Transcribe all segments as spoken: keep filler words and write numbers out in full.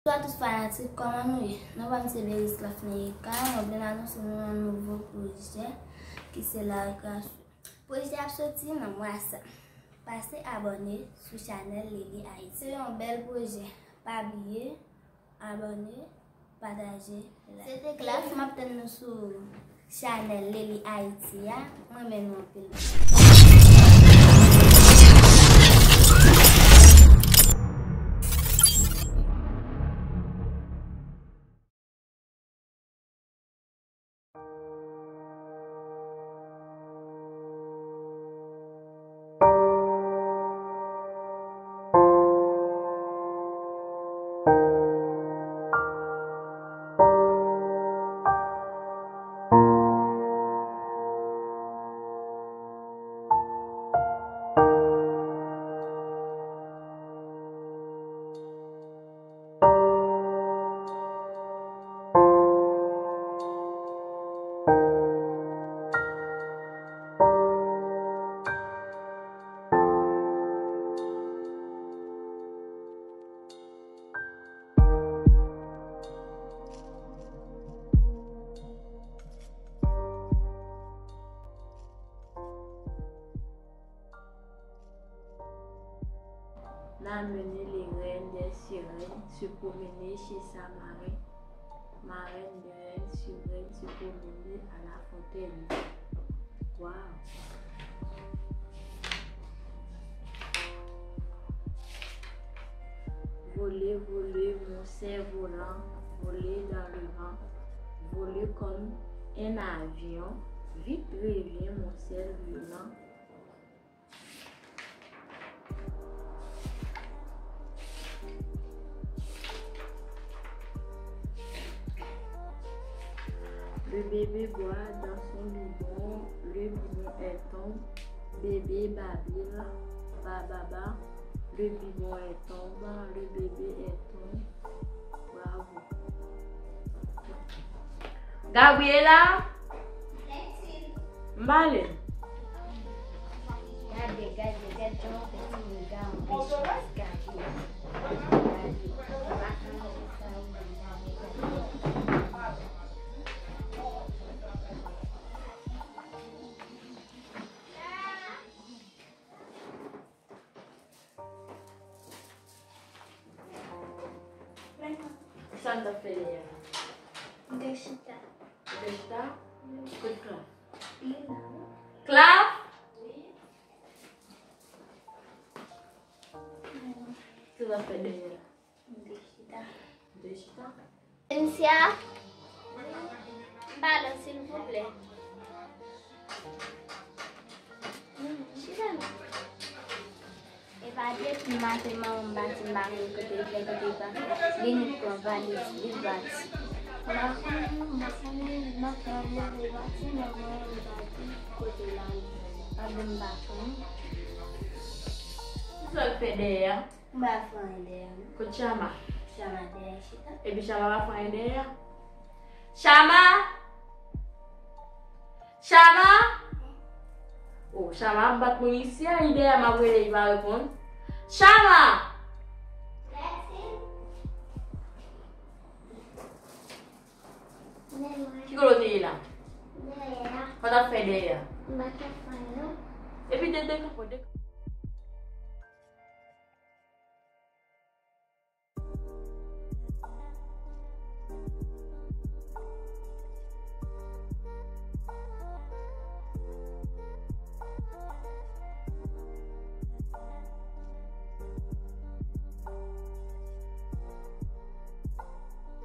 Bonswa tout fanatik, kòman nou ye? Non pa m se Beris Lafneyika, mwen vin anonse nou yon nouvo pwojè ki se Lagrasyon. Pwojè ap soti nan mwa sa. Pase abòne sou chanèl Leli Ayiti. Se yon bèl pwojè. Pa bliye abòne, pataje, like. Se te Klass, m ap tann nou sou chanèl Leli Ayiti a. Mwen renmen nou anpil. N a mennen les reines des sirènes se promener chez sa marraine. Marraine de reines sirènes se promener à la fontaine. Waw! Voler, voler, mon cerf-volant, voler dans le vent, voler comme un avion, vite reviens, mon cerf-volant. Le bébé boit dans son biberon, le biberon est tombe, bébé babila, bababa, le biberon est tombe, le bébé est tombe. Bravo. Gabriela? M pale. Gade, gade, gade jan yon ti moun ka anpeche gade. Sa n t ap fè dèyè a? M te chita. Ou te chita? Wi. Kot Klav? Li la, wi. Klav? Wi. Sa n t ap fè dèyè a? M te chita. Ou te chita? Cynthia, m pale, silvouplè. Chita non. E pa depi maten manman m pati, m pa konn kote l fè, kote l pa fè. Li vin pran valiz li, l pati. M pa konnen non, m pa konnen, m ap fè yon move pati, manman m pati, kote l ale. Pandan m pa konnen. Kisa l fè dèyè a? M pa fè anyen dèyè, non. Kot Chama? Chama dèyè chita. Epi Chama pa fè anyen dèyè? Chama! Chama! Oh, Chama ap bat mwen isi a, li dèyè m ap rele, li pa reponn. Chama! Ki kote w te ye la? Dèyè a. Sa w t ap fè dèyè a? M pa t ap fè anyen, non. Epi de, de, de, de.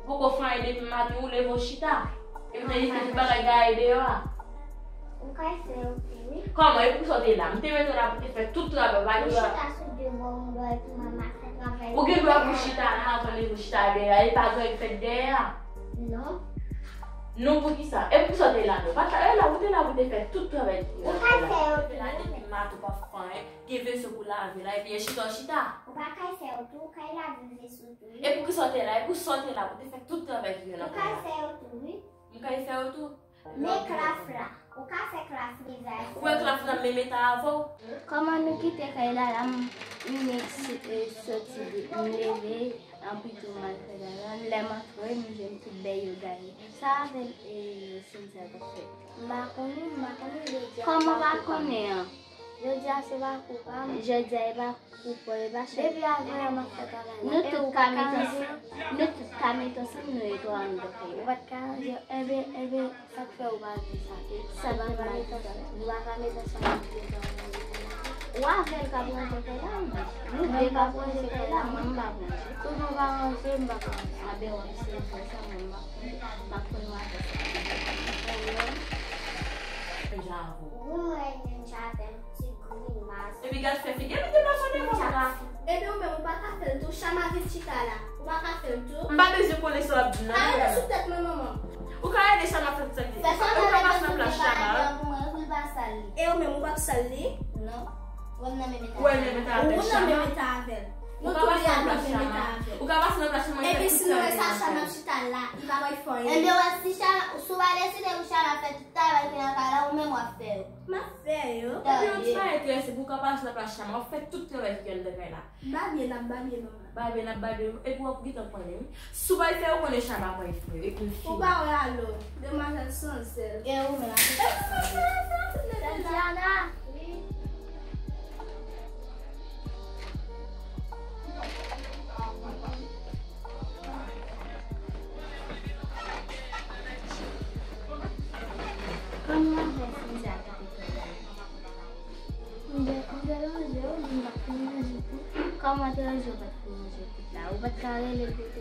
Ou poko fè anyen depi maten, ou leve w chita. Epi w te di tout bagay gaye deyò a. Ou ka fè yo tou, wi. Kòman? E poukisa w te la? M te mete w la pou te fè tout travay, pa gen dwa. Ou chita sou de bò, yon bò epi manman fè travay. Ou gen dwa pou chita la, avan leve w chita dèyè a, e pa gen anyen k fèt dèyè a. Non. Non, poukisa? E poukisa w te la, non? Pa t la, e la, ou te la pou te fè tout travay ki. Ou ka fè yo tou, wi. Depi maten ou pa fè anyen, gen veso pou lave la, epi e chita w chita. Ou pa ka fè yo tou, ou ka lave veso tou, wi. E poukisa w te la? E poukisa w te la pou te fè tout travay ki gen nan kay la? Ou ka fè yo tou, wi. M ka fè yo tou. Men Klaf la. Ou ka fè Klaf vizaj. Ou wè Klaf nan menm eta avè w? Kòman nou kite kay la, la m, m soti, m leve, anpi tou m al fè kay la. Lè m antre, m jwenn tout bèy yo gaye. Sa avè l, e, Cynthia t ap fè? M pa konnen, m pa konnen jodi a. Kòman pa konnen an? Jodi a se pa kou pa m. Jodi a e pa kou pa w, e pa chèf. Depi avanyè m ap fè travay la. Nou tout ka met ansanm, nou tout ka met ansanm, nou etwa ann dòmi. Ou pa t ka ranje, enben, enben, sa k fè ou pa di sa? Sa k fè pa met ansanm? Nou pa ka met ansanm, nou tout etwa ann dòmi. Ou avè l k ap ranje kay la, wi. Nou de k ap ranje kay la, mwen m p ap ranje. Tout nou pa ranje, m p ap ranje. A ben w ap se vre sa, mwen m p ap ranje. M ap konn w avè sa. Wi, mwen menm, Jaden. Ti grimas. Epi gad fè figi, epi deplase w devan sa la. Epi ou menm, ou pa ka fè l tou. Chama vin chita la. Ou pa ka fè l tou. M pa bezwen konnen sa w ap di m nan. Ka rete sou tèt mwen, manman. Ou ka ede Chama fè tout sa k li. Fè sa. Ou ka pase nan plas Chama. Pou mwen, pou l pa sal li. E ou menm, ou p ap sal li? Non. Ou wè m nan menm eta avè l. Ou nan menm eta avè l. Ou ka pase nan plas Chama. Ou ka pase nan plas Chama. Epi si nou wè sa Chama ap chita la, li pa bay fò anyen. Ebyen, wè, si Chama, si w pa deside pou Chama fè tout travay ki nan kay la, ou menm w ap fè yo. M ap fè yo. Epi yon ti bagay trè senp, ou ka pase nan plas Chama, w ap fè tout travay ki anndan kay la. Babye n ap babye, manman. Babye n ap babye, epi w ap gentan konnen, wi. Si w pa fè, ou konnen Chama pa fè, epi l fini. Ou pa wè alò, demwazèl san zèl. E ou menm, Tatiana. Kòman w fè Cynthia kite kay la? M te, m te ranje w, m pa t fin ranje tout. Kòman w te ranje, w pa t fin ranje tout la? Ou pa t ka rele l pou te,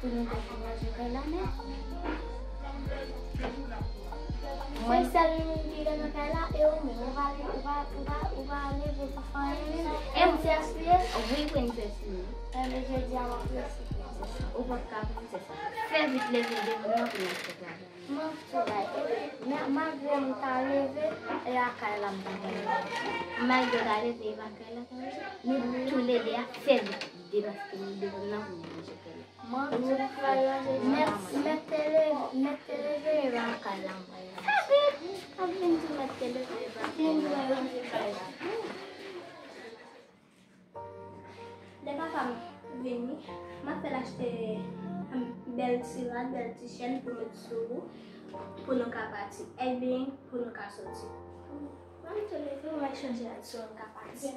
pou nou te fin ranje kay la, men. Se sèl moun ki gen nan kay la, e ou menm, ou pa, ou pa, ou pa, ou pa leve pou fè anyen menm. E ou princess li ye? Wi, princess li ye. Enben, jodi a, m ap resi princess la. Ou pa t ka princess la. Fè vit leve devan nan pou n al fè travay. M ap travay. Epi, men, malgre m ta leve, e lakay la m ta leve. Malgre w ta leve, e lakay la ta leve. Nou toulède ap fè vit leve paske nou devan nan pou nou manje kay la. Mèt, mèt te leve, mèt te leve, e lakay la m pral manje. Sa vin, sa vin di mèt te leve, e pa vin manje kay la. Lè papa m vini, m ap fè l achte, um, bèl ti rad, bèl ti chèn pou met sou ou, pou nou ka pati, ebyen pou nou ka soti. Mwen m tou leve, mwen chanje rad sou mwen, m ka pati.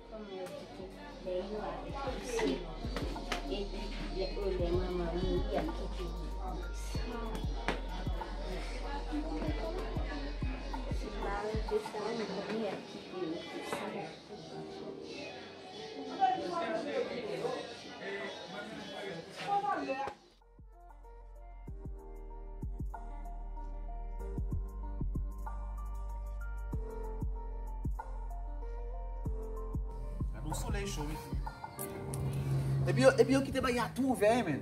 Kòman yo kite lè yo avèk pise, epi lè, o, lè manman vini, y ap kite yo. Si pa rete sa, nou konnen y ap kite yo. Gade yon solèy cho, mesye. Epi yo, epi yo kite bagay la tou ouvè, men.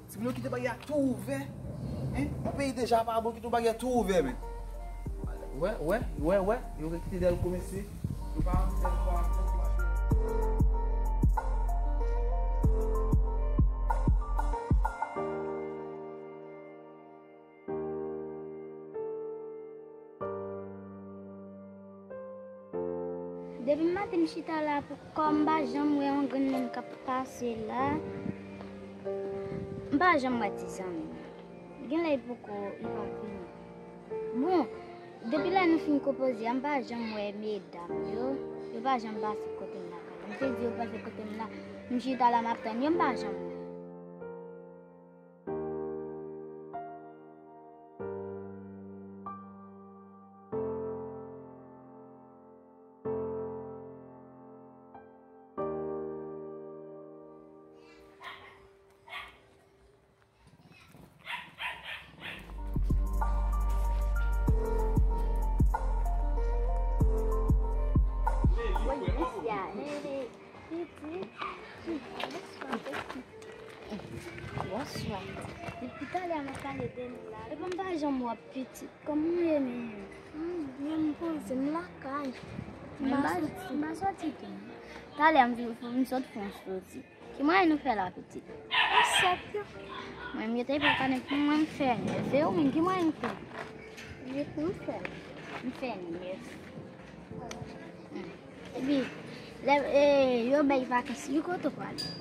Timoun yo kite bagay la tou ouvè. Hein? Yon peyi deja pa bon, kite yon bagay la tou ouvè, men. Wè, wè, wè, wè. Yo kite dèlko, mesye. Yo pa anvi dèlko a. Depi maten m chita la pou kò m, m pa janm wè yon grenn moun k ap pase la. M pa janm wè ti zanmi m. Genlè li poko, li p ap vini. Bon, depi lè nou fin konpoze a, m pa janm wè medam yo. Yo pa janm pase kote m la. M te di yo pase kote m la. M chita la, m ap tann yo, m pa janm wè. Bonswa. Depi talè a m ap pale de nou la. Epa m pa janm wè w pitit. Kòman w ye menm? Hmm, men m poze m lakay. M Mwen pa pa soti. M pa soti tou. Talè a m vin fè, m sot fè yon soti. Ki mwayen nou fè la, pitit? Resèt yo. Mwen, m rete pou kane pou mwen, m fè nèf. E ou menm, ki mwayen nou fè? Nèf nou fè. M fè nèf. Hmm. Epi, lè, e, yo bay vakans, yo kote w prale?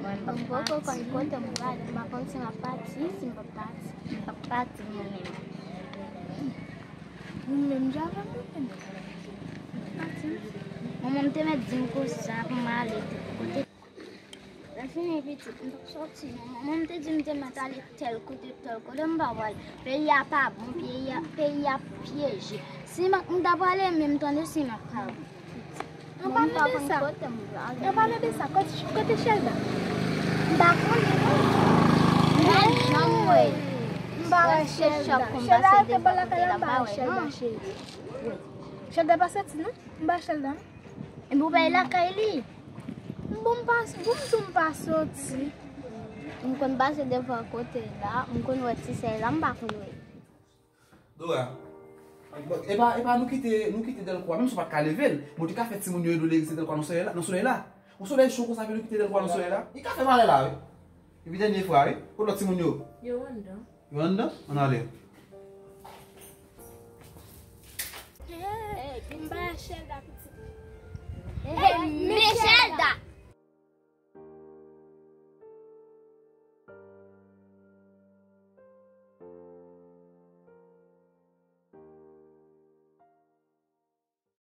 Mwen, m p ap poko konn kote m prale, m pa konn si m ap pati, si m p ap pati. M p ap pati, mwen menm. Ou menm, jan avè m, ou menm. Pati. Manman m te mèt di m konsa pou m ale kote. Lè fini pitit, m t ap soti non. Manman m te di m te mèt ale tèl kote, tèl kote, m pa pral. Peyi a pa bon, peyi a, peyi a pyeje. Si m, m ta prale, men m tande si m ap ka. An palan de sa, an palan de sa, kote, kote Chèlda? M pa konnen non. M pa janm wè. M pa wè Chèlda. Chèlda rete bò lakay la, m pa wè Chèlda, cheri. Chèlda pa soti non. M pa wè Chèlda non. Epi w pa lakay li? Bon, m pa, bon, m di w m pa soti. M konn pase devan kote la, m konn wè ti sèy la, m pa konn wè. Dora, bon, epa, epa nou kite, nou kite Dèlkwa, menm si w pa t ka leve l, men w te ka fè timoun yo ede w leve se Dèlkwa nan solèy la, nan solèy la. Yon solèy cho konsa, epi nou kite Dèlkwa nan solèy la. Li ka fè malè la, wi. Epi dènye fwa, wi. Kote lòt timoun yo? Yo anndan. Yo anndan? Ann ale.